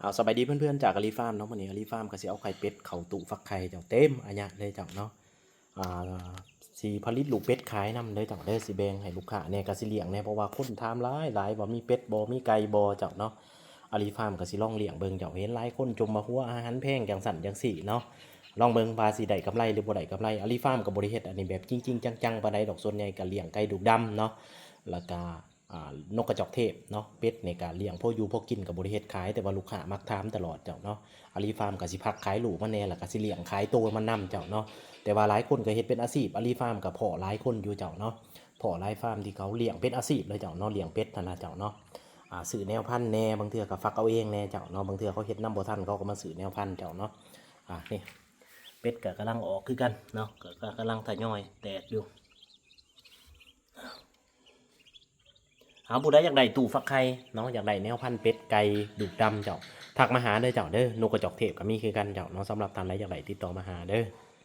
ເອົາ ສະບາຍດີເພື່ອນໆ ຈາກອາລີຟາມເນາະ. ມື້ນີ້ອາລີຟາມກໍຊິເອົາໄຂ່ເປັດເຂົ້າຕູ້ຟັກໄຂ່ເຈົ້າ ເຕັມອາຍະເລີຍເຈົ້າເນາະ. ອ່າ ຊິຜະລິດລູກເປັດຂາຍນຳເດີເຈົ້າເດີ, ຊິແບ່ງໃຫ້ລູກຄ້າແດ່ ກໍຊິລ້ຽງແດ່ ເພາະວ່າຄົນຖາມຫຼາຍໆ ວ່າມີເປັດບໍ່ ມີໄກ່ບໍ່ເຈົ້າເນາະ. ອາລີຟາມກໍຊິລອງລ້ຽງເບິ່ງເຈົ້າ, ເຫັນຫຼາຍຄົນຈົ່ມວ່າຫົວອາຫານແພງ ຈັ່ງຊັ້ນຈັ່ງຊີ້ເນາະ. ລອງເບິ່ງວ່າຊິໄດ້ກຳໄລ ຫຼື ບໍ່ໄດ້ກຳໄລ. ອາລີຟາມກໍບໍ່ໄດ້ເຮັດອັນນີ້ແບບຈິງໆ ຈັງໆ ປານໃດດອກ, ສ່ວນໃຫຍ່ກໍລ້ຽງໄກ່ດູກດຳເນາະ ແລ້ວກໍ ອ່າ ນົກກະຈອກເທບເນາະ. ເປັດນີ້ກະລ້ຽງພໍຢູ່ພໍກິນ ກະບໍ່ໄດ້ເຮັດຂາຍ, ແຕ່ວ່າລູກຄ້າມັກຖາມຕະຫຼອດເຈົ້າເນາະ. ອາລີຟາມກະຊິພັກຂາຍລູກມັນແດ່ ແລ້ວກະຊິລ້ຽງຂາຍໂຕມັນນຳເຈົ້າເນາະ. ແຕ່ວ່າຫຼາຍຄົນກະເຮັດເປັນອາຊີບ, ອາລີຟາມກະພໍ້ຫຼາຍຄົນຢູ່ເຈົ້າເນາະ, ພໍ້ຫຼາຍຟາມທີ່ເຂົາລ້ຽງເປັນອາຊີບເລີຍເຈົ້າເນາະ, ລ້ຽງເປັດຫັ້ນນະເຈົ້າເນາະ. ອ່າ ຊື້ແນວພັນແດ່, ບາງເທື່ອກະຝາກເອົາເອງແດ່ເຈົ້າເນາະ, ບາງເທື່ອເຂົາເຮັດນຳບໍ່ທັນ ເຂົາກະມາຊື້ແນວພັນເຈົ້າເນາະ. ອ່າ ນີ້ ເປັດກະກຳລັງອອກຄືກັນເນາະ, ກະ ກະກຳລັງທະຍອຍແຕກຢູ່. ເອົາ ຜູ້ໃດຢາກໄດ້ຕູ້ຟັກໄຂ່ເນາະ, ຢາກໄດ້ແນວພັນເປັດໄກ່ດູກດຳເຈົ້າ ທັກມາຫາເດີເຈົ້າເດີ. ນົກກະຈອກເທບກໍມີຄືກັນເຈົ້າເນາະ, ສຳລັບທ່ານໃດຢາກໄດ້ຕິດຕໍ່ມາຫາເດີ.